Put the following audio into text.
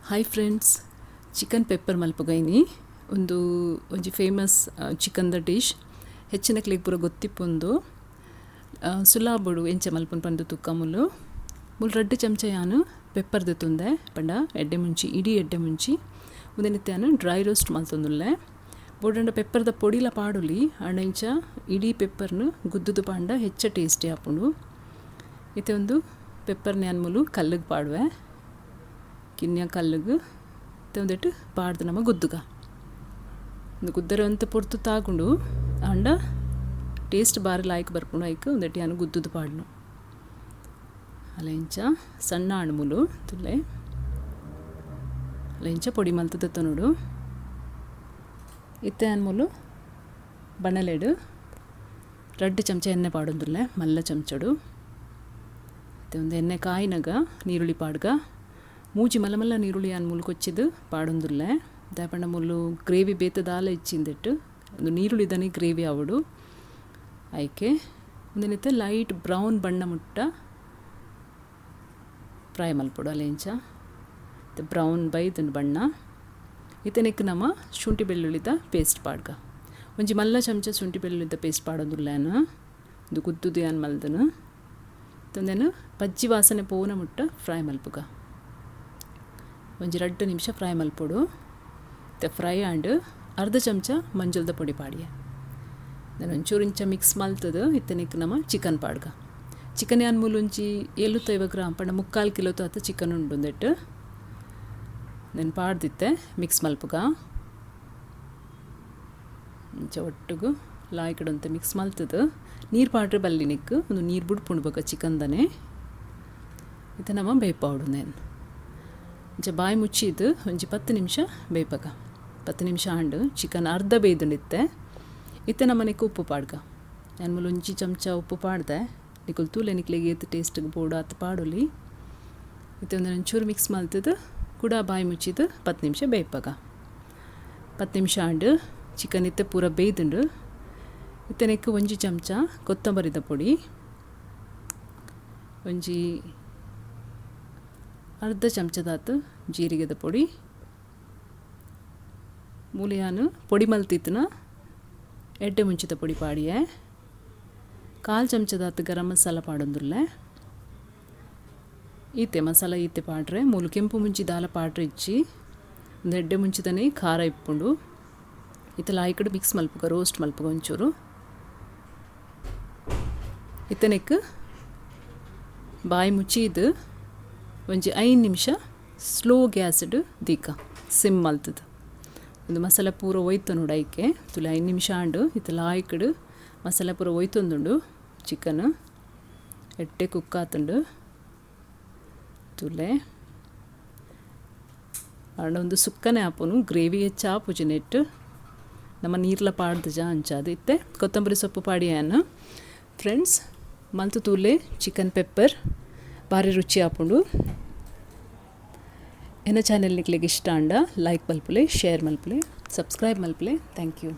Hi friends, chicken pepper ಮಲ್ಪುಗೈನಿ ಒಂದು ಒಂಜಿ famous chicken the dish ಹೆಚ್ಚಿನಕ್ಲೆಗ್ ಪೂರ ಗೊತ್ತಿಪ್ಪುಂದು ಸುಲಾಬುಡು ಎಂಚ ಮಲ್ಪುನ್ ಪಂದು ತುಕ್ಕಮುಲು ಮುಲ್ ರಡ್ಡ್ ಚಮಚ ಯಾನು ಪೆಪ್ಪರ್ ದೆತ್ತುಂದೆ ಪಂಡ ಎಡ್ಡೆ ಮುಂಚಿ ಇಡೀ ಎಡ್ಡೆ ಮುಂಚಿ ಉಂದೆನಿತ್ತೆ ಯಾನು ಡ್ರೈ ರೋಸ್ಟ್ ಮಲ್ತೊಂದುಲ್ಲೆ. ಬೋಡಂಡ ಪೆಪ್ಪರ್ದ ಪೊಡಿಲ ಪಾಡುಲಿ ಆಂಡ ಇಂಚ ಇಡೀ ಪೆಪ್ಪರ್ನು ಗುದ್ದುದು ಪಾಂಡ ಹೆಚ್ಚ ಟೇಸ್ಟಿ ಆಪುಂಡು. ಇತ್ತೆ ಒಂದು ಪೆಪ್ಪರ್ನ ಯಾನ್ ಮುಲು ಕಲ್ಲುಗ್ ಪಾಡುವೆ, ಕಿನ್ಯ ಕಲ್ಲುಗ್ ಇತ್ತೆ ಒಂದೆಟ್ ಪಾಡ್ದು ನಮ ಗುದ್ದುಗ ಒಂದು ಗುದ್ದರೆ ಒಂತೆ ಪೊರ್ತು ತಾಗುಂಡು ಆಂಡ ಟೇಸ್ಟ್ ಬಾರಿ ಲಾಯ್ಕ್ ಬರ್ಪುಂಡು. ಐಕ್ ಒಂದೆಟ್ ಯಾನ್ ಗುದ್ದುದು ಪಾಡ್ನು. ಅಲ ಇಂಚ ಸಣ್ಣ ಆಣ್ ಮುಲು ತುಲೆ ಅಲ ಇಂಚ ಪೊಡಿ ಮಲ್ತ್ ದೆತ್ತೊನೊಡು. ಇತ್ತೆ ಯಾನ್ ಮುಲು ಬಣಲೆಡು ರಡ್ಡ್ ಚಮಚ ಎಣ್ಣೆ ಪಾಡೊಂದುಲ್ಲೆ ಮಲ್ಲ ಚಮಚಡು. ಇತ್ತೆ ಒಂದು ಎಣ್ಣೆ ಕಾಯಿನಗ ನೀರುಳ್ಳಿ ಪಾಡ್ಗ, ಮೂಜಿ ಮಲ್ಲ ಮಲ್ಲ ನೀರುಳ್ಳಿ ಯಾನ್ ಮುಲು ಕೊಚ್ಚಿದ್ ಪಾಡೊಂದುಲ್ಲೆ. ದಾಯೆ ಪಂಡ ಮುಲು ಗ್ರೇವಿ ಬೇತೆ ದಾಲ ಇಚ್ಚಿಂದಿಟ್ಟು ಒಂದು ನೀರುಳ್ಳಿದನೆ ಗ್ರೇವಿ ಆವೊಡು. ಐಕೆ ಉಂದೆನಿತ್ತೆ ಲೈಟ್ ಬ್ರೌನ್ ಬಣ್ಣ ಮುಟ್ಟ ಫ್ರೈ ಮಲ್ಪೊಡು. ಅಲ ಇಂಚ ಇತ್ತೆ ಬ್ರೌನ್ ಬೈದುಂಡು ಬಣ್ಣ. ಇತ್ತೆ ನೆಕ್ಕ್ ನಮ ಶುಂಠಿ ಬೆಳ್ಳುಳ್ಳಿದ ಪೇಸ್ಟ್ ಪಾಡ್ಗ. ಒಂಜಿ ಮಲ್ಲ ಚಮಚ ಶುಂಠಿ ಬೆಳ್ಳುಳ್ಳಿದ ಪೇಸ್ಟ್ ಪಾಡೊಂದುಲ್ಲೆ ಯಾನ್. ಉಂದು ಗುದ್ದುದು ಯಾನ್ ಮಲ್ದನು. ಉಂದೆನ್ ಪಜ್ಜಿ ವಾಸನೆ ಪೋನ ಮುಟ್ಟ ಫ್ರೈ ಮಲ್ಪುಗ. ಒಂಜಿ ರಡ್ಡ್ ನಿಮಿಷ ಫ್ರೈ ಮಲ್ಪೊಡು. ಇತ್ತೆ ಫ್ರೈ ಆಂಡ್ ಅರ್ಧ ಚಮಚ ಮಂಜಲ್ದ ಪೊಡಿ ಪಾಡಿಯೆ. ಉಂದೆನ್ ಒಂಚೂರು ಇಂಚ ಮಿಕ್ಸ್ ಮಲ್ತದು ಇತ್ತೆ ನೆಕ್ಕ್ ನಮ ಚಿಕನ್ ಪಾಡ್ಗ. ಚಿಕನ್ ಯಾನ್ ಮೂಲು ಒಂಜಿ 75 ಗ್ರಾಮ್ ಪಂಡ 3/4 ಕಿಲೋ ತಾತ ಚಿಕನ್ ಉಂಡು ಉಂದೆಟ್. ಉಂದೆನ್ ಪಾಡ್ದಿತ್ತೆ ಮಿಕ್ಸ್ ಮಲ್ಪುಗ. ಇಂಚ ಒಟ್ಟುಗು ಲಾಯ್ಕಡ್ ಮಿಕ್ಸ್ ಮಲ್ತದು ನೀರು ಪಾಡ್ರೆ ಬಲ್ಲಿ ನೆಕ್ಕ್ ಒಂದು ನೀರು ಬುಡ್ಪುಂಡು ಬೊಕ ಚಿಕನ್ದನೆ. ಇತ್ತೆ ನಮ ಬೇಯ್ಪಾವೊಡು ಉಂದೆನ್. ಇಂಚ ಬಾಯಿ ಮುಚ್ಚಿದ್ ಒಂಜಿ 10 ನಿಮಿಷ ಬೇಯ್ಪಗ. 10 ನಿಮಿಷ ಆಂಡ್ ಚಿಕನ್ ಅರ್ಧ ಬೇಯ್ದುಂಡು ಇತ್ತೆ. ಇತ್ತೆ ನಮ ನೆಕ್ಕ್ ಉಪ್ಪು ಪಾಡ್ಗ. ಯಾನ್ ಮೂಲು ಒಂಜಿ ಚಮಚ ಉಪ್ಪು ಪಾಡ್ದೆ. ನಿಕುಲು ತೂಲೆ ನಿಕ್ಲೆಗ್ ಏತ್ ಟೇಸ್ಟ್ಗ್ ಬೋಡು ಆತ್ ಪಾಡೊಲಿ. ಇತ್ತೆ ಉಂದೆನ್ ಒಂಚೂರು ಮಿಕ್ಸ್ ಮಲ್ತದು ಕುಡ ಬಾಯಿ ಮುಚ್ಚಿದ್ 10 ನಿಮಿಷ ಬೇಯ್ಪಗ. 10 ನಿಮಿಷ ಆಂಡ್ ಚಿಕನ್ ಇತ್ತೆ ಪೂರ ಬೇಯ್ದುಂಡು. ಇತ್ತೆ ನೆಕ್ಕ್ ಒಂಜಿ ಚಮಚ ಕೊತ್ತಂಬರಿದ ಪೊಡಿ, ಒಂಜಿ ಅರ್ಧ ಚಮಚದಾತ್ ಜೀರಿಗೆದ ಪೊಡಿ, ಮೂಲು ಯಾನ್ ಪೊಡಿ ಮಲ್ತಿತ್ತಿನ ಎಡ್ಡೆ ಮುಂಚಿದ ಪೊಡಿ ಪಾಡಿಯೆ, 1/4 ಚಮಚದಾತ್ ಗರಂ ಮಸಾಲ ಪಾಡೊಂದುಲ್ಲೆ. ಈತೆ ಮಸಾಲ ಈತೆ ಪಾಡ್ರೆ ಮೂಲು ಕೆಂಪು ಮುಂಚಿ ದಾಲ ಪಾಡ್ರೆ ಇಜ್ಜಿ. ಒಂದು ಎಡ್ಡೆ ಮುಂಚಿದನೆ ಖಾರ ಇಪ್ಪುಂಡು. ಇತ್ತೆ ಲಾಯ್ಕಡ್ ಮಿಕ್ಸ್ ಮಲ್ಪುಗ, ರೋಸ್ಟ್ ಮಲ್ಪುಗ ಒಂಚೂರು. ಇತ್ತೆ ನೆಕ್ಕ್ ಬಾಯಿ ಮುಚ್ಚಿದ್ ಒಂಜಿ 5 ನಿಮಿಷ ಸ್ಲೋ ಗ್ಯಾಸ್ಡ್ ದೀಕ ಸಿಮ್ ಮಲ್ತದು. ಒಂದು ಮಸಾಲೆ ಪೂರ ಒಯ್ತೊನೊಡು ಐಕೆ ತುಲೆ 5 ನಿಮಿಷ ಆಂಡ್. ಇತ್ತೆ ಲಾಯ್ಕಡ್ ಮಸಾಲೆ ಪೂರ ಒಯ್ತೊಂದುಂಡು. ಚಿಕನ್ ಎಡ್ಡೆ ಕುಕ್ ಆತುಂಡು ತುಲೆ. ಆಂಡ ಒಂದು ಸುಕ್ಕನೆ ಆಪುನು, ಗ್ರೇವಿ ಹೆಚ್ಚ ಆಪುಜಿ ನೆಟ್. ನಮ್ಮ ನೀರ್ಲ ಪಾಡ್ದುಜ ಅಂಚಾದ್. ಇತ್ತೆ ಕೊತ್ತಂಬರಿ ಸೊಪ್ಪು ಪಾಡಿಯಾನು. ಫ್ರೆಂಡ್ಸ್, ಮಲ್ತು ತೂಲೆ ಚಿಕನ್ ಪೆಪ್ಪರ್ ಬಾರಿ ರುಚಿ ಆಪುಂಡು. ಎನ್ನ ಚಾನೆಲ್ ನಿಕ್ಲೆಗ್ ಇಷ್ಟ ಆಂಡ ಲೈಕ್ ಮಲ್ಪುಲೆ, ಶೇರ್ ಮಲ್ಪುಲೆ, ಸಬ್ಸ್ಕ್ರೈಬ್ ಮಲ್ಪುಲೆ. Thank you.